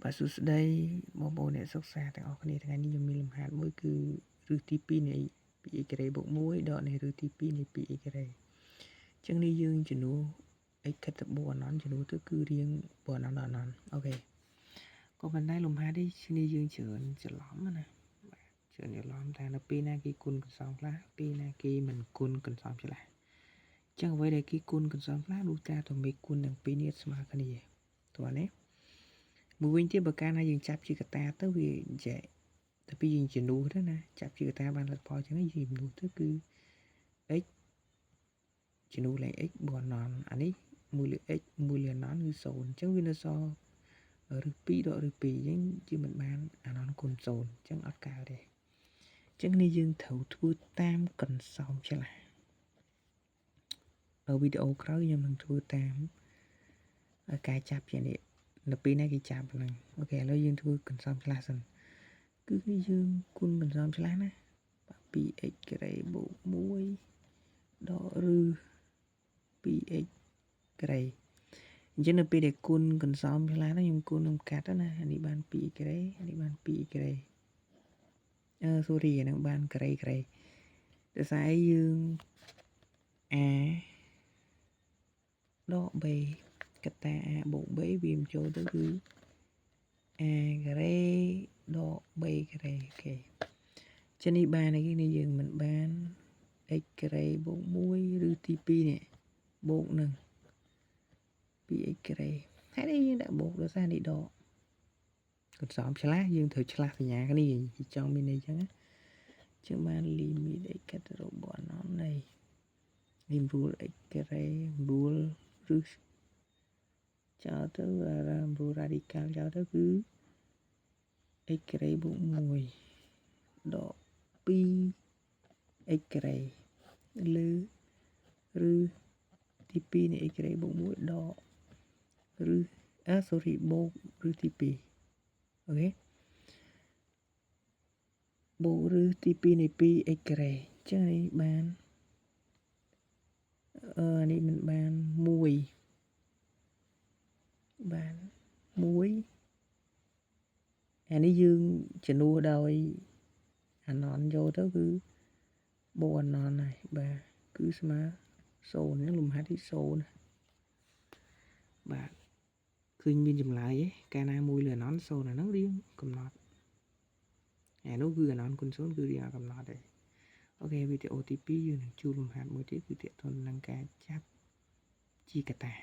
បាទសួស្តីបងប្អូនអ្នកសិក្សាទាំងអស់គ្នាថ្ងៃនេះខ្ញុំមានលំហាត់មួយគឺឫសទី2នៃ 2x ការ៉េបូក1ដកនៃឫសទី2នៃ 2x ការ៉េអញ្ចឹងនេះយើងជំនួស x ខិតទៅបូកអនន្តជំនួសទៅគឺរៀងបូកអនន្តដល់អនន្តអូខេក៏ប៉ុន្តែលំហាត់នេះគ្នាយើងច្រើនច្រឡំណាបាទច្រើនច្រឡំថានៅពេលណាគេគុណកន្សោមខ្លះពេលណាគេមិនគុណកន្សោមឆ្លាស់អញ្ចឹងអ្វីដែលគេគុណកន្សោមខ្លះនោះតែតមេគុណទាំងពីរនេះស្មើគ្នាតើនេះមួយវិញទៀតបើកាលណាយើងចាប់ជាកតាទៅវាចែកតែពីយើងជំនួសទៅណាចាប់ជាកតាបានលទ្ធផលអញ្ចឹងយើងជំនួសទៅគឺ x ជំនួសលេខ x បូកអនន្តអានេះ1លើ x 1លើអនន្តគឺ0អញ្ចឹងវានៅសល់ឫស2ដកឫស2អញ្ចឹងជាមិនបានអនន្តគុណ0អញ្ចឹងអត់កើតទេអញ្ចឹងនេះយើងត្រូវធ្វើតាមកន្សោមឆ្លាស់វីដេអូក្រោយខ្ញុំនឹងធ្វើតាមការចាប់ជានេះនៅពេលណាគេចាប់ហ្នឹងអូខេឥឡូវយើងធ្វើកន្សោមឆ្លាស់សិនគឺយើងគុណកន្សោមឆ្លាស់ណាបាទ 2x ការ៉េបូក1ដកឬ 2x ការ៉េអញ្ចឹងនៅពេលដែលគុណកន្សោមឆ្លាស់ហ្នឹងខ្ញុំគុណនឹងកាត់ណាអានេះបាន2ការ៉េអានេះបាន2ការ៉េអឺ sorry អាហ្នឹងបានការ៉េការ៉េដោយសារអីយើង a ដក b កតា a បូក b វាបញ្ចូលទៅគឺ a ការ៉េដក b ការ៉េអូខេចឹងនេះបានអីនេះយើងមិនបាន x ការ៉េបូក1ឬទី2នេះបូកនឹង 2x ការ៉េហេតុអីយើងដាក់បូកដោយសារនេះដកកន្សោមឆ្លាស់យើងត្រូវឆ្លាស់សញ្ញាគ្នាចង់មានន័យចឹងណាចឹងបាន limit x កាត់ទៅរបអនន្តនៃនេះរួល x ការ៉េរួលឬចោលទៅរួល radical ចោលទៅគឺ x ការ៉េបូក1ដក2 x ការ៉េលើឬទី2នៃ x ការ៉េបូក1ដកឬអា sorry បូកឬទី2អូខេបូកឬទី2នៃ 2x ការ៉េអញ្ចឹងនេះបានអឺនេះមិនបាន1បាន1អានេះយើងជំនួសដោយអាណនយកទៅគឺបូកអាណនហើយបាទគឺស្មើ0ហ្នឹងលំហាត់ទី0បាទឃើញមានចម្លើយឯកាលណាមួយលើអាណន0អាហ្នឹងរៀងកំណត់អានោះគឺអាណនគុណ0គឺរៀងអត់កំណត់ទេអូខេវីដេអូទី2យើងនឹងជួបលំហាត់មួយទៀតគឺទាក់ទងនឹងការចាប់ជាកតា